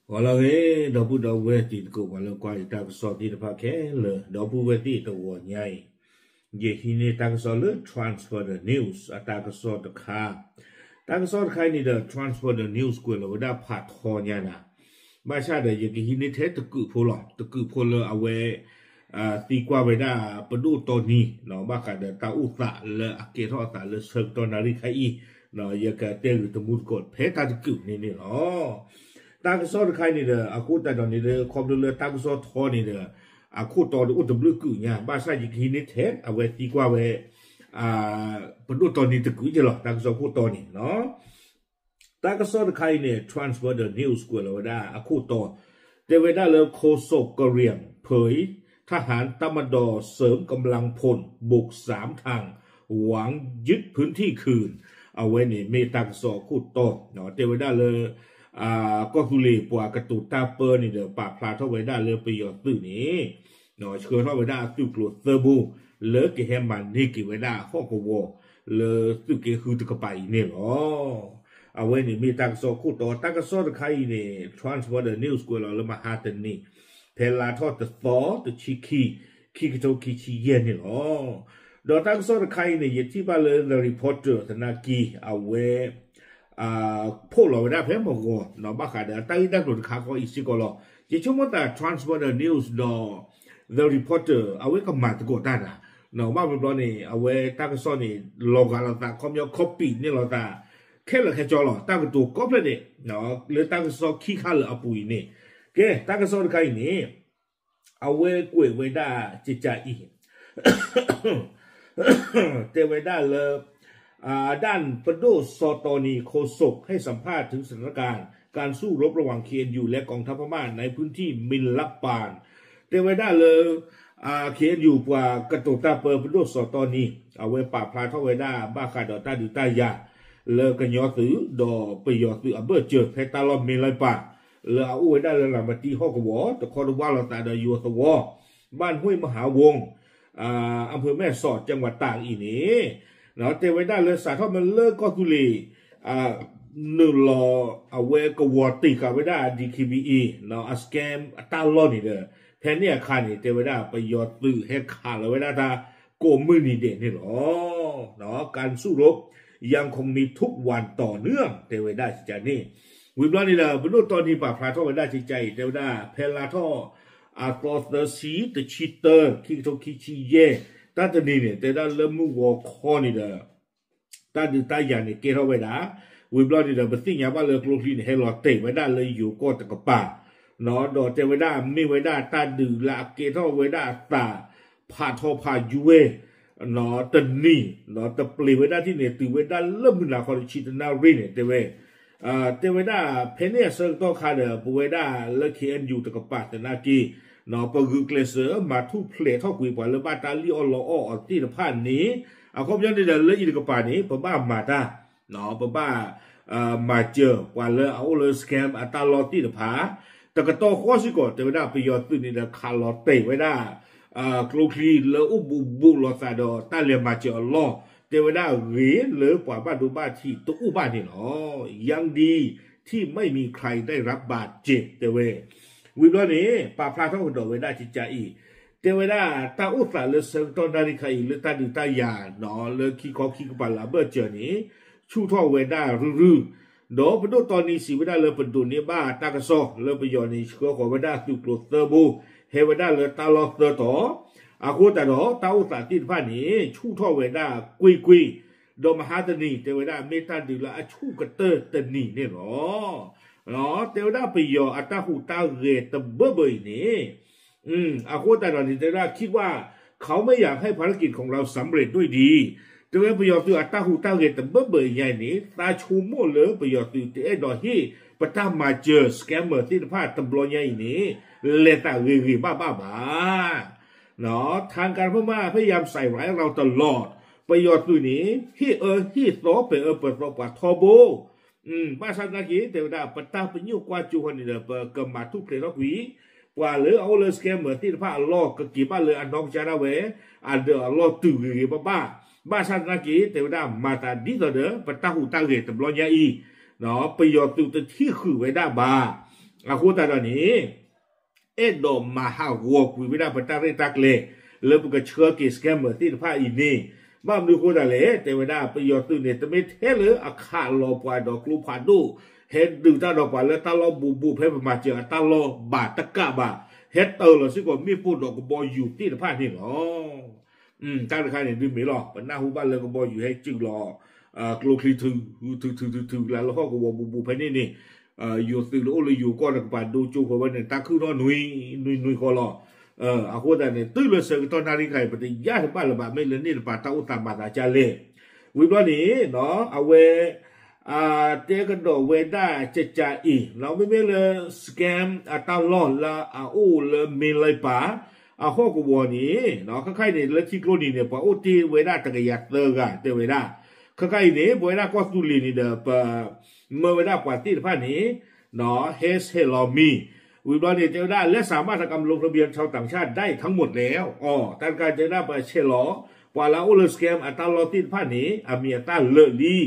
ဂီၤလၢအဂ့ၤ ဒီပုၢ်ဒီဝဲၢ်တံၤသကိး ပှၤလၢကွၢ်ယတၢ်ကစီၣ်သ့ၣ်တဖၣ်ခဲလၢာ် ဒီပုၢ်ဝဲၢ်သ့ၣ်တဂီၤညါအံၤ, ယဟံးန့ၢ်တၢ်ကစီၣ်လၢ Transformer News အတၢ်ကစီၣ်တခါ, တၢ်ကစီၣ်တခါအံၤန့ၣ်ဒီး Transformer News ကွဲးလီၤဝဲဒၣ်ဖးထီညါနၤ, ဘၣ်ဆၣ်ဒီးယကဟံးန့ၢ်ထဲတကုးဖိလီၤ တကုးဖိလၢအဝဲ သံကွၢ်ဝဲဒၣ်ပဒိၣ်တီနံၤ ဘၣ်ဃးဒီးတၢ်အိၣ်သးလၢအကဲထီၣ်အသးလၢဆၢကတီၢ်နၣ်ရံၣ်ခါအံၤ, ယကတဲဂ့ၤတမူတကိးဖဲတၢ်တကုးန့ၣ်န့ၣ်လီၤ. တၢ်ကစီၣ်တခါအံၤန့ၣ်ဒီး အဃိသတးဒီးန့ၣ်ဒီး ခီဖျိလၢတၢ်ကစီၣ်ထီန့ၣ်ဒီး အခိၣ်တီဒီးအိၣ်တဘျုးကုးညါ ဘၣ်ဆၣ်ယကဟံးန့ၢ်ထဲအဝဲသံကွၢ်ဝဲ ပဒိၣ်တီနံၤတကုးကဲလီၤ တၢ်ကစီၣ်ခိၣ်တီန့ၣ် တၢ်ကစီၣ်တခါအံၤန့ၣ် Transformer News ကွဲးလီၤဝဲဒၣ်အခိၣ်တီ, တဲဝဲဒၣ်လၢ โฆษกกะเหรี่ยงเผย ทหารตมด.เสริมกำลังพลบุกสามทาง หวังยึดพื้นที่คืน အဝဲန့ၣ်မ့ၢ်တၢ်ကစီၣ်အခိၣ်တီ, တဲဝဲဒၣ်လၢ ကီၢ်သူလ့ၤပှၤကတိၤတၢ်ပၢန့ၣ်ဒီး ပာ်ဖျါထီၣ်ဝဲဒၣ်လၢပယီၤသုးန့ၣ် ဆှၢထီၣ်ဝဲဒၣ်အသုးကျိၤသၢဘိ လၢကဟဲမၤန့ၢ်က့ၤဝဲဒၣ်ဟီၣ်ကဝီၤ လၢသုးက့ဃုတကပၤအံၤန့ၣ်လီၤ. အဝဲန့ၣ်မ့ၢ်တၢ်ကစီၣ်ခိၣ်တီ, တၢ်ကစီၣ်တခါအံၤန့ၣ် Transformer News ကွဲးလီၤလၢမဟါတနံၤ ဖဲလါထီၣ်တသီ တဆံခံ ခံကထိခံဆံယဲၢ်န့ၣ်လီၤ. ဒီးတၢ်ကစီၣ်တခါအံၤန့ၣ် ယထံၣ်ဘၣ်လၢ The Reporter သနာ်က့ အဝဲ ဖီၣ်လီၤဝဲဒၣ်ဖဲမဂီၤ ဘၣ်ဃးဒီးတၢ်ဂ့ၢ်တၢ်ကျိၤတခါဃီအံၤစ့ၢ်ကီးလီၤ. ယဆိကမိၣ်သး Transformer News ဒီး The Reporter အဝဲကမၤသကိးတၢ်နၤ, ဘၣ်မနုၤဘျီန့ၣ် အဝဲတၢ်ကစီၣ်န့ၣ် လီၤဂာ်လိာ်သးခီပညီ copy န့ၢ်လိာ်သး ခဲလၢာ်ခဲဆ့လီၤ. တၢ်ကတိၤကိးဖျၢၣ်န့ၣ် လၢတၢ်ကစီၣ်ခံခါလၢာ်အပူၤအံၤန့ၣ်, ကဲ တၢ်ကစီၣ်တခါအံၤန့ၣ် အဝဲကွဲးဝဲဒၣ်ကကးအံၤ တဲဝဲဒၣ်လၢ ด้าน พลโท โสต นี โฆษก ให้สัมภาษณ์ถึงสถานการณ์การสู้รบระหว่าง เคเอ็นยู และกองทัพพม่าในพื้นที่มินลปาน တဲဝဲဒၣ်လၢ เคเอ็นยู ပှၤကတိၤတၢ်ပၢ พลโท โสต นี အဝဲပာ်ဖျါထီၣ်ဝဲဒၣ် ဘၣ်ဃးဒီးတၢ်ဒုးတၢ်ယၤ လၢကညီသုး ဒီးပယီၤသုးအဘၢၣ်စၢၤ ဖဲတၢ်လီၢ်မ့လၢပၢ် လၢအအိၣ်ဝဲဒၣ်လၢရၤမတံဟီၣ်ကဝီၤ တခီတဝၢ်လိာ်သးဒီးယိၤသဝီ บ้านห้วยมหาวง อำเภอแม่สอด จังหวัดตาก အံၤန့ၣ် တဲဝဲဒၣ်လၢစးထီၣ်မ့ၢ်လၢကီၢ်သူလ့ၤ နုာ်လီၤအဝဲကဝီၤတ့ၢ်ဃာ်ဝဲဒၣ် DKBA အ scam အတၢ်လီၢ်န့ၣ်ဒီး ဖဲန့ၣ်အခါန့ၣ် တဲဝဲဒၣ်ပယီၤသုးဟဲခးလီၤဝဲဒၣ်တၢ်ကိးမုၢ်နံၤဒဲးန့ၣ်လီၤ. การสู้รบ ยังคงมีทุกวันต่อเนื่อง တဲဝဲဒၣ်ကကးန့ၣ်, ဝံၤဘျီန့ၣ်ဒီး ပဒိၣ်တီနံၤပာ်ဖျါထီၣ်ဝဲဒၣ်ကကးအံၤ တဲဝဲဒၣ် ဖဲလါထီၣ် အသီသၢဆံ တဆံတၢ ခံကထိခံဆံယဲၢ် တၢ်တနံၤန့ၣ် တဲဝဲဒၣ်လၢမုၢ်ဂီၤခီန့ၣ်ဒီး တၢ်ဒုးတၢ်ယၤန့ၣ်ကဲထီၣ်ဝဲဒၣ်, ဝံၤဘျီန့ၣ်ဒီး ပသ့ၣ်ညါဘၣ်လၢကျိချံန့ၣ် ဟဲလီၤတဲာ်ဝဲဒၣ်လၢယိၤကီၢ်တကပၤ, ဒီးတဲဝဲဒၣ်မ့ၢ်ဝဲဒၣ်တၢ်ဒုးလၢအကဲထီၣ်ဝဲဒၣ်အသး ဖးထီဖးယွဲၢ် တနံၤ တပျ့ၤဝဲဒၣ်ထံၣ်န့ၣ် တုၤဝဲဒၣ်လၢမုၢ်နၤခီတဆံတနၣ်ရံၣ်န့ၣ် တဲဝဲ တဲဝဲဒၣ် ဖဲန့ၣ်အဆၢကတီၢ်ခါဒီး ပဝဲဒၣ်လၢ KNU တကပၤသနာ်က့ ပဂုာ်ကျဲးစၢးမၤထူၣ်ဖျဲးထီၣ်ကွံာ်ပှၤလၢဘၣ်တၢ်လံၣ်အီၣ်လီအီၣ်အီၤသ့ၣ်တဖၣ်န့ၣ် အခီပညီန့ၣ်ဒီးလၢအံၤတကပၤန့ၣ် ပဘၣ်မၤတၢ် ပဘၣ် မၤစၢၤပှၤလၢအအိၣ်လၢ scam အတၢ်လီၢ်သ့ၣ်တဖၣ် တကတီၢ်ဃီစ့ၢ်ကီး တဲဝဲဒၣ်ပယီၤသုးန့ၣ်ဒီးခးလီၤတဲာ်ဝဲဒၣ် ကျိချံလၢအိၣ်ဘူးဘူးလိာ်သးဒီးတၢ်လဲၤမၤစၢၤအလီၢ် တဲဝဲဒၣ်ဂ့ၤလၢပှၤဘၣ်ဒိဘၣ်ထံးတအိၣ်ဘၣ်န့ၣ်လီၤ. ยังดีที่ไม่มีใครได้รับบาดเจ็บ တဲဝဲ ဝံၤဘျီန့ၣ် ပာ်ဖျါထီၣ်ကဒီးဝဲဒၣ်ကကးအံၤ တဲဝဲဒၣ်တၢ်အိၣ်သးလၢဆၢကတီၢ်နၣ်ရံၣ်ခါအံၤ လၢတၢ်ဒုးတၢ်ယၤနီၤ လၢခံခီခံကပၤလၢအဘၢၣ်စၢၤန့ၣ် ဆူၣ်ထီၣ်ဝဲဒၣ်ရုၢ်ရုၢ်, ဒီးပဒိၣ်တီနံၤစံးဝဲဒၣ်လၢပဒိးန့ၢ်ဘၣ်တၢ်ကစီၣ်လၢပယီၤန့ၣ် ဆှၢဃီၤဝဲဒၣ်သုးကျိၤသၢဘိ ဟဲဝဲဒၣ်လၢတၢ်လီၢ်သၢတီၤ, အဃိသတးဒီးတၢ်အိၣ်သးသ့ၣ်တဖၣ်န့ၣ် ဆူၣ်ထီၣ်ဝဲဒၣ်ကွ့ၢ်ကွ့ၢ်, ဒီးမဟါတနံၤ တဲဝဲဒၣ်မ့ၢ်တၢ်ဒုးလၢအဆူၣ်ကတၢၢ်တနံၤန့ၣ်လီၤ. တဲဝဲဒၣ်ပယီၤအတၢ်ဟူးတၢ်ဂဲၤတဘၢဘၢအံၤန့ၣ် အဃိသတးဒီးန့ၣ် တဲဝဲဒၣ် คิดว่าเขาไม่อยากให้ภารกิจของเราสำเร็จด้วยดี တဲဝဲပယီၤသုးအတၢ်ဟူးတၢ်ဂဲၤတဘၢဘၢအံၤညါအံၤန့ၣ် သးဆိကမိၣ်လၢပယီၤသုးတအဲၣ်ဒိးဟ့ၣ်ပတၢ်မၤစၢၤ scammer သ့ၣ်တဖၣ်တဘျီညါအံၤန့ၣ် လဲၤသးဂ့ၤဂ့ၤဘၣ်ဘၣ်ဘၣ် ทางการพม่าพยายามใส่ร้ายเราตลอด ပယီၤသုးန့ၣ် ဟ့ၣ်အၢဟ့ၣ်သီပဲၤအၢပဲၤသီပှၤထီဘိ ဘၣ်ဆၣ်သနာ်က့ တဲဝဲဒၣ် ပတၢ်ပညိၣ်ကွၢ်စိဃီန့ၣ်ဒီး ပကမၤထူၣ်ဖျဲးထီၣ်ကွံာ် ပှၤလၢအအိၣ်လၢ scammer သ့ၣ်တဖၣ်အလီၢ် ကက့ၤဘၣ်လၢအနီၢ်ကစၢ်ဒၣ်ဝဲ အဒၢးအလီၢ်တုၤဂ့ၤဂ့ၤဘၣ်ဘၣ်, ဘၣ်ဆၣ်သနာ်က့ တဲဝဲဒၣ် မၤသးဒ်သိးဒီး ပတၢ်ဟူးတၢ်ဂဲၤတဘျီညါအံၤ ပယီၤသုးတထံၣ်ဃုာ်ဝဲဒၣ်ဘၣ် အဃိသတးဒီးန့ၣ် အဲၣ်ဒိးမၤဟးဂီၤကွံာ်ဝဲဒၣ်ပတၢ်ရဲၣ်တၢ်ကျဲၤ လၢပကဆှၢက့ၤ scammer သ့ၣ်တဖၣ်အံၤန့ၣ် ဘၣ်မနုၤအဃိသတးလဲၣ် တဲဝဲဒၣ် ပယီၤသုးန့ၣ် တမ့ၢ်ထဲလၢအခးလီၤပှၤဒီးကျိဖးဒိၣ် ဟဲဒုးတၢ်ဒီးပှၤလၢတၢ်လီၢ်ဘူးဘူး ဖဲပမၤစၢၤအတၢ်လီၢ်ဘၣ်တကးဘၣ် ဟဲတၢၤလီၤစ့ၢ်ကီးမ့ၣ်ပိၢ်ဒီးကဘီယူၤသ့ၣ်တဖၣ်န့ၣ်လီၤ. တၢ်တခါန့ၣ်ဒုးမ့ၢ်လီၤ ပနၢ်ဟူဘၣ်လၢကဘီယူၤဟဲစုးလီၤ ကျိချံထု ထုထုထုထု လၢလၢဟီၣ်ကဝီၤဘူးဘူးဖဲန့ၣ်န့ၣ် ယိၤသုးလၢအိၣ်လၢယိၤကီၢ်တကပၤ ဒိကၠိဖိဝဲန့ၣ် တၢ်ခုၣ်ထီၣ်နွံနွံနွံဃီလီၤ. အဃိသတးန့ၣ် တုၤလၢဆၢကတီၢ်နၣ်ရံၣ်ခါအံၤ ပတယၢ်တဘၣ်လၢၤဘၣ် မ့ၢ်လၢန့ၣ်တပၤတၢ်အိၣ်သးမၤသးဒ်လဲၣ်. ဝံၤဘျီန့ၣ် အဝဲ တဲကဒီးဝဲဒၣ်ကကးအံၤ မ့မ့ၢ်လၢ scam အတၢ်လီၢ်လၢအအိၣ်လၢ မ့ၢ်လၢပၤ အဟီၣ်ကဝီၤန့ၣ် ခဲခါအံၤန့ၣ် လၢထံကျိန့ၣ်န့ၣ် ပှၤအိၣ်တ့ၢ်ဝဲဒၣ်တကယၤသၢဂၤ တဲဝဲဒၣ်. ခဲခါအံၤန့ၣ် ပဝဲဒၣ်ကီၢ်သူလ့ၤန့ၣ်ဒီး ပမၢဝဲဒၣ်ပှၤသ့ၣ်တဖၣ်န့ၣ် ဟဲဆဲးလီၤမံၤ ဝံၤဘျီန့ၣ် တဲဝဲဒၣ် และสามารถทำการลงทะเบียนชาวต่างชาติได้ทั้งหมดแล้ว အီၤ တၢ်တခါတဲဝဲဒၣ် ပဆဲးလီၤ ပှၤလၢအအိၣ်လၢ scam အတၢ်လီၢ်သ့ၣ်တဖၣ်န့ၣ် အမံၤအသၣ်လၢာ်လံ ဒီး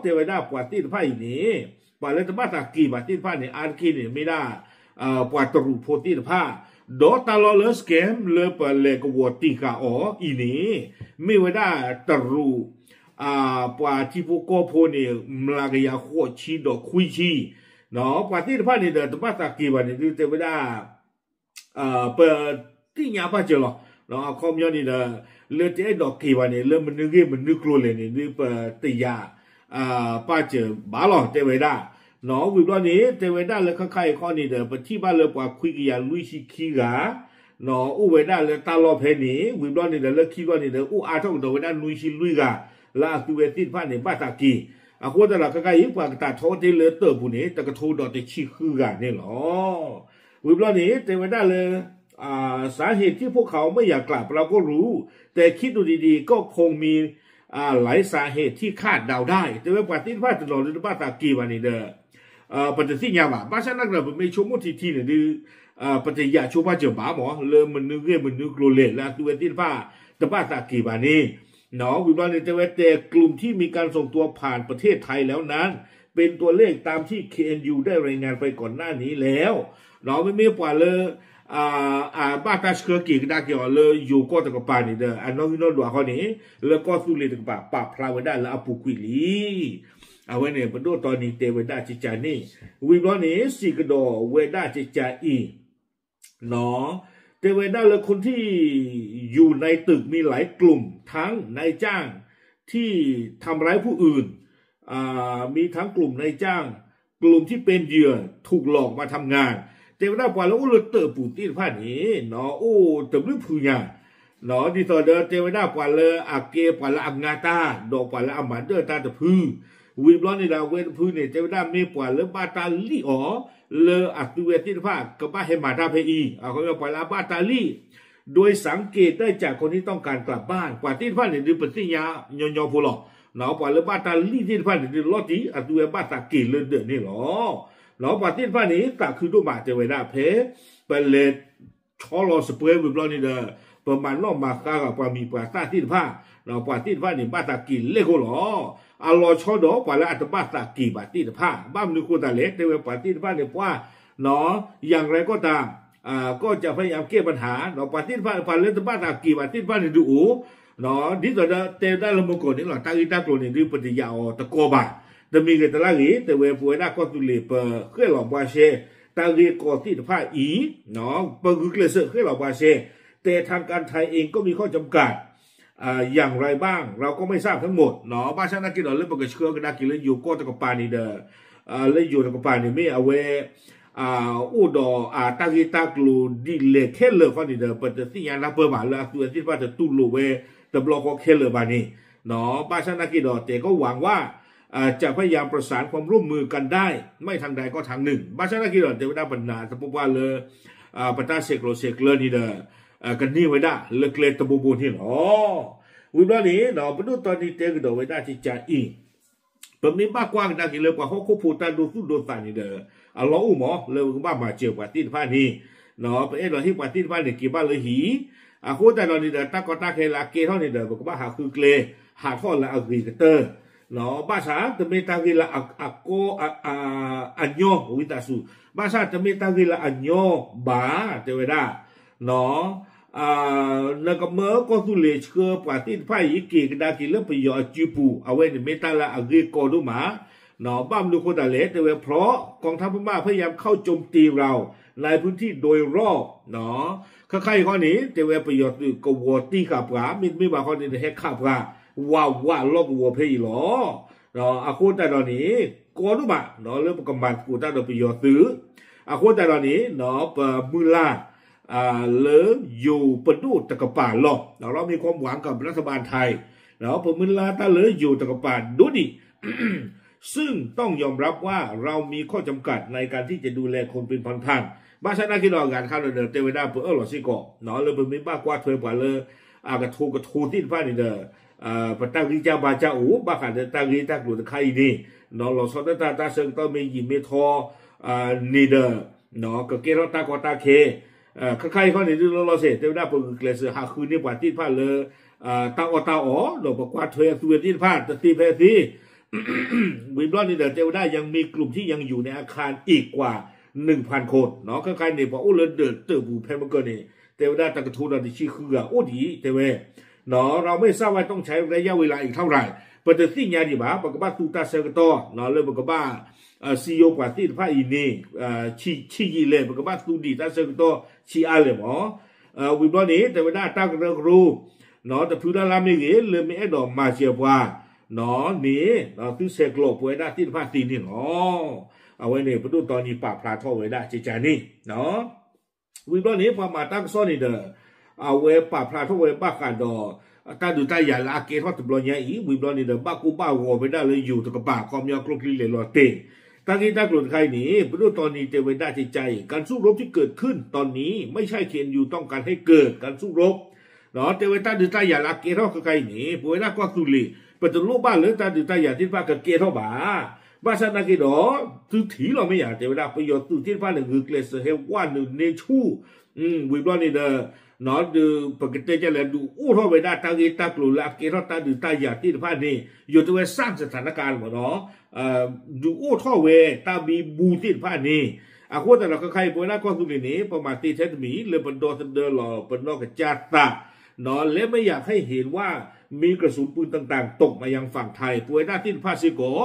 တဲဝဲဒၣ်ပှၤသ့ၣ်တဖၣ်အံၤန့ၣ် ပှၤလၢတဘၣ်သးက့ၤဘၣ်သ့ၣ်တဖၣ်န့ၣ် အါတက့ၢ်န့ၣ် မ့ၢ်ဒၣ် ပှၤတရူးဖိသ့ၣ်တဖၣ် ဒီးတၢ်လီၢ်လၢ scam လၢပလဲၤကဝီၤတ့ၢ်ဃာ်အီၤအံၤန့ၣ် မ့ၢ်ဝဲဒၣ်တရူး ပှၤထံဖိကီၢ်ဖိန့ၣ် မျးကယၤဃိးဆံဒီးခွံဆံ ပှၤသ့ၣ်တဖၣ်န့ၣ်ဒီး တဘၣ်သးက့ၤဘၣ်န့ၣ်ဒုး တဲဝဲဒၣ် ပသ့ၣ်ညါဘၣ်စၢၤလီၤ. အခီပညီန့ၣ်ဒီး လၢတအဲၣ်ဒိးက့ၤဘၣ်န့ၣ် လၢမနုၤဂ့ၢ်မနုၤကျိၤလဲၣ်န့ၣ်ဒုး ပတယာ် ဘၣ်စၢၤဘၣ်လီၤ တဲဝဲဒၣ်. ဝံၤဘျီန့ၣ် တဲဝဲဒၣ်လၢခဲခါအံၤခီန့ၣ်ဒီး ပထံၣ်ဘၣ်လၢပှၤခွံကယၤလွံၢ်ဆံခံဂၤ အိၣ်ဝဲဒၣ်လၢတၢ်လီၢ်ဖဲန့ၣ် ဝံၤဘျီန့ၣ်ဒီး လၢခံဘျီန့ၣ်ဒီး အိၣ်အါထီၣ်ကဒီးဝဲဒၣ်နွံဆံလွံၢ်ဂၤ လၢအသုဝဲသ့ၣ်တဖၣ်န့ၣ် ဘၣ်သးက့ၤ. အဃိသတးဒီး ခဲခါအံၤ ပှၤကတၢ်ထီတ့ၢ်လၢတၢၢ်ပူၤန့ၣ် တကထိဒီးတဆံဃုဂၤန့ၣ်လီၤ. ဝံၤဘျီန့ၣ် တဲဝဲဒၣ်လၢ สาเหตุที่พวกเขาไม่อยากกลับ ปรากฏรู้ แต่คิดดูดีๆ ก็คงมี หลายสาเหตุที่คาดเดาได้ တဲဝဲပှၤသ့ၣ်တဖၣ်တနီၤလၢတဘၣ်သးက့ၤဘၣ်န့ၣ်ဒီး ပတသ့ၣ်ညါဘၣ်. ဘၣ်ဆၣ်သနာ်က့ဒီး ပမ့ၢ်ဆိကမိၣ်ထံထံန့ၣ်ဒုး ပတယာ်ဆိဘၣ်စၢၤဘၣ်မး လၢမနုၤဂ့ၢ်မနုၤကျိၤလဲၣ် လၢအသုဝဲသ့ၣ်တဖၣ် တဘၣ်သးက့ၤဘၣ်န့ၣ် ဝံၤဘျီန့ၣ် တဲဝဲ แต่กลุ่มที่มีการส่งตัวผ่านประเทศไทยแล้วนั้น เป็นตัวเลขตามที่ เคเอ็นยู ได้รายงานไปก่อนหน้านี้แล้ว မ့မ့ၢ်ပှၤလၢ အဘၣ်တၢ်ဆှၢက့ၤကဒါက့ၤအီၤလၢယိၤကီၢ်တကပၤန့ၣ်ဒီး အနီၣ်ဂံၢ်နီၣ်ဒွးခီန့ၣ် လၢကီၢ်သူလ့ၤတကပၤ ပာ်ဖျါဝဲဒၣ်လၢအပူၤကွံာ်လံ. အဝဲန့ၣ် ပဒိၣ်တီနံၤတဲဝဲဒၣ်ကကးန့ၣ် ဝံၤဘျီန့ၣ် စံးကဒီးဝဲဒၣ်ကကးအံၤ တဲဝဲဒၣ်လၢ คนที่อยู่ในตึกมีหลายกลุ่ม ทั้งนายจ้างที่ทำร้ายผู้อื่น อ่า มีทั้งกลุ่มนายจ้าง กลุ่มที่เป็นเหยื่อถูกหลอกมาทำงาน တဲဝဲဒၣ်ပှၤလၢအိၣ်လၢတၢၢ်ပူၤသ့ၣ်တဖၣ်န့ၣ် အိၣ်တဘျုးဖုညါ ဒ်သိးဒီးတဲဝဲဒၣ်ပှၤလၢအကဲပှၤလၢအငါတၢ် ဒီးပှၤလၢအမၤဒၢၣ်တၢ်တဖု ဝံၤဘျီန့ၣ်ဒီးအဝဲတဖုန့ၣ် တဲဝဲဒၣ်မ့ၢ်ပှၤလၢဘၣ်တၢ်လံၣ်အီၤ လၢအသုဝဲသ့ၣ်တဖၣ်ကဘၣ်ဟဲမၤတၢ်ဖဲအံၤ အခီပညီပှၤလၢအဘၣ်တၢ်လံၣ် โดยสังเกตได้จากคนที่ต้องการกลับบ้าน ပှၤသ့ၣ်တဖၣ်န့ၣ်ဒုးပသ့ၣ်ညါညီညီဖိလီၤ. ပှၤလၢဘၣ်တၢ်လံၣ်သ့ၣ်တဖၣ်န့ၣ်ဒုး လီၤတံၢ်အသုဝဲဘၣ်သးက့ၤလၢဒၢးန့ၣ်လီၤ. ပှၤသ့ၣ်တဖၣ်န့ၣ် သးခုဒိၣ်မးတဲဝဲဒၣ်ဖဲ ပလဲၤဆီလီၤစပွဲဝံၤဘျီန့ၣ်ဒီး ပမၤနီၣ်မၤဃါဂၤပှၤမံၤပှၤသၣ်သ့ၣ်တဖၣ် ပှၤသ့ၣ်တဖၣ်န့ၣ်ဘၣ်သးက့ၤလဲၣ်ဃိလီၤ. အလီၤဆီဒီးပှၤလၢအတဘၣ်သးက့ၤဘၣ်သ့ၣ်တဖၣ် ဘၣ်မနုၤဃိသတးလဲၣ် တဲဝဲပှၤသ့ၣ်တဖၣ်န့ၣ်ပှၤ ယၤရဲၣ်ကီၢ်တၢ် ကီၢ်ကၠၣ်ဖဲယၤကဲပနၢ် ပှၤသ့ၣ်တဖၣ် ပှၤလၢတဘၣ်သးက့ၤဘၣ်သ့ၣ်တဖၣ်န့ၣ်ဒုးအိၣ် ဒ်သိးဒီးတဲဝဲဒၣ်လၢမုၢ်ကီၢ်န့ၣ်လီၤ တၢ်ဂ့ၢ်တၢ်ကျိၤန့ၣ်ဒုး ပတယာ်အီၤတကီဘၣ်. တမံၤဂ့ၤတလါဂ့ၤ တဲဝဲပဝဲဒၣ်ကီၢ်သူလ့ၤ ပဃဲၣ်လီၤဘှါရှဲ တၢ်ဂ့ၢ်ကီသ့ၣ်တဖၣ်အံၤ ပဂုာ်ကျဲးစၢးဃဲၣ်လီၤဘှါရှဲ แต่ทางการไทยเองก็มีข้อจำกัด อย่างไรบ้าง เราก็ไม่ทราบทั้งหมด ဘၣ်ဆၣ်သနာ်က့ဒီး လၢပကဆှၢကဒါက့ၤလၢယိၤကီၢ်တကပၤန့ၣ်ဒီး လၢယိၤတကပၤန့ၣ်မ့ၢ်အဝဲ အိၣ်ဒီးတၢ်ဂ့ၢ်တၢ်ကျိၤဒ်လဲၣ်ခဲလၢာ်ခီန့ၣ်ဒီး ပတသ့ၣ်ညါနၢ်ပၢၢ်ဘၣ် လၢအသုဝဲသ့ၣ်တဖၣ်တတူၢ်လိာ်ဝဲတဘျီဃီခဲလၢာ်ဘၣ်န့ၣ် ဘၣ်ဆၣ်သနာ်က့ဒီး แต่ก็หวังว่า จะพยายามประสานความร่วมมือกันได้ ไม่ทางใดก็ทางหนึ่ง ဘၣ်ဆၣ်သနာ်က့ဒီး တဲဝဲဒၣ်ပနာ်သပှၢ်ပှၢ်လၢ ပတၢ်ဆဲးကျိးဆဲးကျၢန့ၣ်ဒီး ကန့ၢ်ဝဲဒၣ်လၢကျဲတဘိဘိန့ၣ်လီၤ. ဝံၤဘျီန့ၣ် ပဒိၣ်တီနံၤတဲကဒီးဝဲဒၣ်ကကးအံၤ ပမ့ၢ်ဘၣ်ကွၢ်ကဒါက့ၤလၢပှၤဟီၣ်ခိၣ်ဖိတၢ်ဒိသူၣ်ဒိသးန့ၣ်ဒီး အလီၢ်အိၣ်မး လၢပကဘၣ်မၤစၢၤပှၤသ့ၣ်တဖၣ်န့ၣ် ပအဲၣ်ဒိးဟ့ၣ်ပှၤသ့ၣ်တဖၣ်န့ၣ်က့ၤဘၣ်လၢဟံၣ် အဃိသတးဒီးန့ၣ်ဒီး တၢ်ကီတၢ်ခဲလၢအကဲထီၣ်န့ၣ်ဒီး ပကဘၣ်ဟးဃုကျဲ ဟးထီၣ်လၢအဂ့ၤကတၢၢ် ဘၣ်ဆၣ်တမ့ၢ်တၢ်ဂ့ၢ်လၢအကီအညီ ဝံသးစူၤ, ဘၣ်ဆၣ်တမ့ၢ်တၢ်ဂ့ၢ်လၢအညီဘၣ် တဲဝဲဒၣ်, နကမၢကီၢ်သူလ့ၤဆှၢပှၤသ့ၣ်တဖၣ်အံၤ က့ၤကဒါက့ၤလၢပယီၤအစုပူၤ အဝဲန့ၣ်မ့ၢ်တၢ်လၢအဂ့ၢ်ကီဒိၣ်မး, ဘၣ်မနုၤအဃိသတးလဲၣ် တဲဝဲ เพราะกองทัพพม่าพยายามเข้าโจมตีเราในพื้นที่โดยรอบ ခဲခါအံၤဃီန့ၣ် တဲဝဲပယီၤသုးကဝီၤတံၢ်ဃာ်ပှၤ မ့တမ့ၢ်ဘၣ်ဃီန့ၣ် ဟဲခးပှၤ ဝးဝးလီၢ်ကဝီၤဖဲအံၤလီၤ. အဃိသတးဒီးန့ၣ် ကီဒိၣ်မး လၢပကမၤသကိးတၢ်ဒီးပယီၤသုး, အဃိသတးဒီးန့ၣ် ပမုၢ်လၢ် လၢယိၤပဒိၣ်တကပၤလီၤ. เรามีความหวังกับรัฐบาลไทย ပမုၢ်လၢ်တၢ်လၢယိၤတကပၤဒိၣ်ဒံး ซึ่งต้องยอมรับว่าเรามีข้อจำกัดในการที่จะดูแลคนเป็นพันๆ ဘၣ်ဆၣ်သနာ်က့ဒီးအဂၤတခါဒီး တဲဝဲဒၣ်ပအၢၣ်လီၤစ့ၢ်ကီး လၢပမ့ၢ်ဘၣ်ကွၢ်ထွဲပှၤလၢ အကထိကထိသ့ၣ်တဖၣ်န့ၣ်ဒီး ပတၢ်ဂံၢ်စၢ်ဘါစၢ်အိၣ် ဘၣ်ဃးဒီးတၢ်ဂ့ၢ်တၢ်ကျိၤတခါအံၤန့ၣ် လီၤဆီဒၣ်တၢ် တၢ်ဆၢကတီၢ်မ့ၢ်ယံာ်မ့ၢ်ထီန့ၣ်ဒီး ကကဲထီၣ်တၢ်ကီတၢ်ခဲ ခဲခါအံၤဃီန့ၣ်ဒုးလီၤလီၤဆဲး တဲဝဲဒၣ်ပဂုာ်ကျဲးစၢးဟးဃုန့ၢ်ပှၤသ့ၣ်တဖၣ်လၢ တၢ်အီၣ်တၢ်အီ ဒီးပကွၢ်ထွဲအသုဝဲသ့ၣ်တဖၣ်တသ့ဖဲသ့ ဝံၤဘျီန့ၣ်ဒီး တဲဝဲဒၣ် ยังมีกลุ่มที่ยังอยู่ในอาคารอีกกว่าหนึ่งพันคน ခဲခါအံၤန့ၣ် ပှၤအိၣ်လၢဒၢးတၢၢ်ပူၤဖဲမကၢၢ်န့ၣ် တဲဝဲဒၣ်တကထိဒီးတဆံဃုဂၤအိၣ်ဒံး တဲဝဲ เราไม่ทราบว่าต้องใช้ระยะเวลาอีกเท่าไหร่ ပတသ့ၣ်ညါဒံးဘၣ် ပကဘၣ်သူတၢ်ဆၢကတီၢ် လၢပကဘၣ် စံယိၤပှၤသ့ၣ်တဖၣ်အံၤန့ၣ် ဆံးယံာ်လဲၣ် ပကဘၣ်သူဒံးတၢ်ဆၢကတီၢ်ဆံးအါလဲၣ်မး ဝံၤဘျီန့ၣ် တဲဝဲဒၣ်တၢ်ကရၢကရိ တဖုတၢ်လၢ်မ့ၢ်ဂ့ၤ လၢမ့ၢ်အဲၣ်ဒိးမၤစၢၤပှၤန့ၣ် သုဆဲးကျိးပဝဲဒၣ်သ့ၣ်တဖၣ်သ့န့ၣ်လီၤ. အဝဲန့ၣ် ပဒိၣ်တီနံၤပာ်ဖျါထီၣ်ဝဲဒၣ်ကကန့ၣ် ဝံၤဘျီန့ၣ် ပှၤမၤတၢ်ကစီၣ်န့ၣ်ဒီး အဝဲပာ်ဖျါထီၣ်ဝဲဘၣ်ဃးဒီး တၢ်ဒုးတၢ်ယၤလၢအကဲထီၣ်တဘျီညါအံၤ ဝံၤဘျီန့ၣ်ဒီး ဘၣ်ကိၢ်ဘၣ်ဂီၤဝဲဒၣ်လၢယိၤတကပၤ ခီပညီကျိချံလဲၤလီၤတဲာ် တၢ်ဂ့ၢ်တၢ်ကျိၤတခါအံၤန့ၣ် ပဒိၣ်တီနံၤတဲဝဲဒၣ်ကကအံၤ การสู้รบที่เกิดขึ้นตอนนี้ไม่ใช่ เคเอ็นยู ต้องการให้เกิดการสู้รบ တဲဝဲတၢ်ဒုးတၢ်ယၤလၢအကဲထီၣ်ခဲခါအံၤန့ၣ် ပဝဲဒၣ်ကီၢ်သူလ့ၤ ပတလိၣ်ဘၣ်လၢတၢ်ဒုးတၢ်ယၤသ့ၣ်တဖၣ်ကကဲထီၣ်ဘၣ်. ဘၣ်ဆၣ်သနာ်က့ဒီး သုထံၣ်လီၤမ့ၢ်ယၤ တဲဝဲဒၣ် ပယီၤသုးသ့ၣ်တဖၣ်န့ၣ် ဂုာ်ကျဲးစၢးဟဲဝဲနုာ်န့ၢ်ဆူၣ် ဝံၤဘျီန့ၣ်ဒီး ပကတဲကလဲၣ် ဒုးအိၣ်ထီၣ်ဝဲဒၣ်တၢ်ဂ့ၢ်တၢ်ကျိၤလၢအကဲထီၣ်တၢ်ဒုးတၢ်ယၤသ့ၣ်တဖၣ်န့ၣ် ယိၤတဲဝဲ สร้างสถานการณ์ မ့ၢ်နီၤ ဒုးအိၣ်ထီၣ်ဝဲတၢ်ဘံဘူသ့ၣ်တဖၣ်န့ၣ် အဃိသတးဒီးခဲခါအံၤ ပဝဲဒၣ်ကီၢ်သူလ့ၤန့ၣ် ပမၤသ့ထဲတမံၤ လၢပဒီသဒၢလီၤပနီၢ်ကစၢ်သး และไม่อยากให้เห็นว่ามีกระสุนปืนต่างๆ ตกมายังฝั่งไทย ပဝဲဒၣ်သ့ၣ်တဖၣ်စ့ၢ်ကီး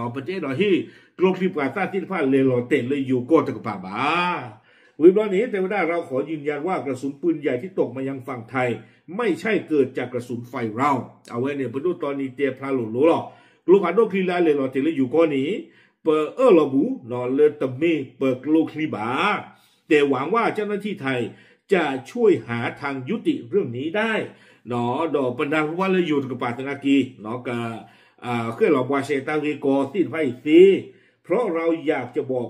ပတအဲၣ်ဒိးဟ့ၣ်ကျိချံပှၤသ့ၣ်တဖၣ်လဲၤလီၤတဲာ်လၢယိၤကီၢ်တကပၤဘၣ်. ဝံၤဘျီန့ၣ် တဲဝဲဒၣ် เราขอยืนยันว่า กระสุนปืนใหญ่ที่ตกมายังฝั่งไทย ไม่ใช่เกิดจากกระสุนไฟเรา အဝဲန့ၣ် ပဒိၣ်တီနံၤတဲဖျါလိၤလိၤလီၤ. ကျိဖးဒိၣ်ချံလၢအလဲၤလီၤတဲာ်လၢယိၤကီၢ်န့ၣ် ပအၢၣ်လီၤပူၤ လၢတမ့ၢ်ပကျိချံဘၣ် แต่หวังว่าเจ้าหน้าที่ไทยจะช่วยหาทางยุติเรื่องนี้ได้ ဒီးပနၢ်ဟူဘၣ်လၢယိၤတကပၤသနာ်က့ ကဃဲၣ်လီၤဘှါရှဲတၢ်ဂ့ၢ်ကီသ့ၣ်တဖၣ်အံၤသ့, เพราะเราอยากจะบอก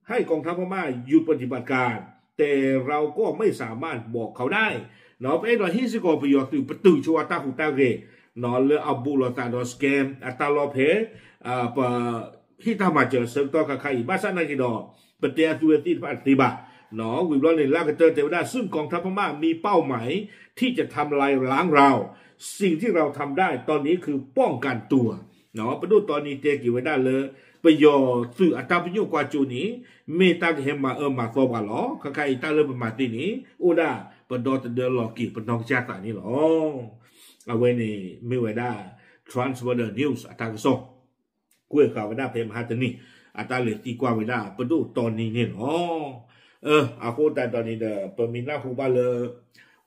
ให้กองทัพพม่าหยุดปฏิบัติการ แต่เราก็ไม่สามารถบอกเขาได้ ပအဲၣ်ဒိးဟ့ၣ်စ့ၢ်ကီးပယီၤသုး ပတုာ်ဆိအတၢ်ဟူးတၢ်ဂဲၤ လၢအဘူးလိာ်သးဒီး scam အတၢ်လီၢ်ဖဲ ပ ဟ့ၣ်တၢ်မၤစၢၤအဆၢကတီၢ်ခါခါအံၤ ဘၣ်ဆၣ်သနာ်က့ဒီး ပတဲအသုဝဲသ့ၣ်တဖၣ်တသ့ဘၣ်. ဝံၤဘျီန့ၣ် လၢကတၢၢ်တဲဝဲဒၣ် ซึ่งกองทัพพม่ามีเป้าหมายที่จะทำลายล้างเรา สิ่งที่เราทำได้ตอนนี้คือป้องกันตัว ပဒိၣ်တီနံၤတဲက့ၤဝဲဒၣ်လၢ ပယီၤသုးအတၢ်ပညိၣ်ကွၢ်စိန့ၣ် မ့ၢ်တၢ်ကဟဲမၤအၢမၤသီပှၤလီၤ. ခဲခါအံၤတၢ်လၢပမၤသ့န့ၣ် အိၣ်ဒၣ်ပဒီသဒၢလီၤက့ၤပနီၢ်ကစၢ်သးန့ၣ်လီၤ. အဝဲန့ၣ်မ့ၢ်ဝဲဒၣ် Transworld News အတၢ်ကစီၣ် ကွဲးဃာ်ဝဲဒၣ်ဖဲမဟါတနံၤ အတၢ်လဲၤသံကွၢ်ဝဲဒၣ်ပဒိၣ်တီနံၤန့ၣ်လီၤ. အဃိသတးဒီးန့ၣ်ဒီး ပမ့ၢ်နၢ်ဟူဘၣ်လၢ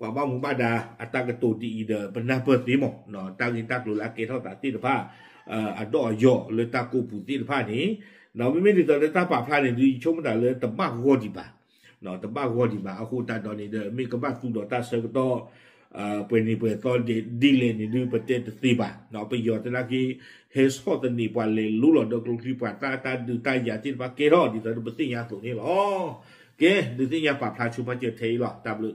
ပှၤဘၣ်မူဘၣ်ဒါအတၢ်ကတိၤဒ်အံၤဒီး ပနၢ်ပၢၢ်သ့မး တၢ်ဂ့ၢ်တၢ်ကျိၤလၢအကဲထီၣ်သးသ့ၣ်တဖၣ် အဒီးအယီၤလၢတၢ်ကိးပူၤသ့ၣ်တဖၣ်န့ၣ် ဒီးမ့မ့ၢ်ဒ်သိးလၢတၢ်ပာ်ဖျါန့ၣ်ဒုး ယဆိကမိၣ်တၢ်လၢတဘၣ်ဂီၢ်ဒံးဘၣ် တဘၣ်ဂီၢ်ဒံးဘၣ်. အဃိသတးဒီးန့ၣ်ဒီး မ့ၢ်ကဘၣ်သူဒီးတၢ်ဆၢကတီၢ် ပှဲၤနံၤပှဲၤသီဒ်လဲၣ်န့ၣ်ဒုး ပတဲတသ့ဘၣ်. ပယီၤသနာ်က့ ဟဲဆီၣ်သနံးပှၤလဲၤလိလီၤဒီးကျိချံပှၤသၣ် တၢ်ဒုးတၢ်ယၤသ့ၣ်တဖၣ်ကဲထီၣ်ဒ်သိးဒီးပသ့ၣ်ညါအသိးန့ၣ်လီၤ. ကဲ ဒုးသ့ၣ်ညါပာ်ဖျါဆိပာ်စၢၤထဲအံၤလီၤ. တၢ်ဘျုး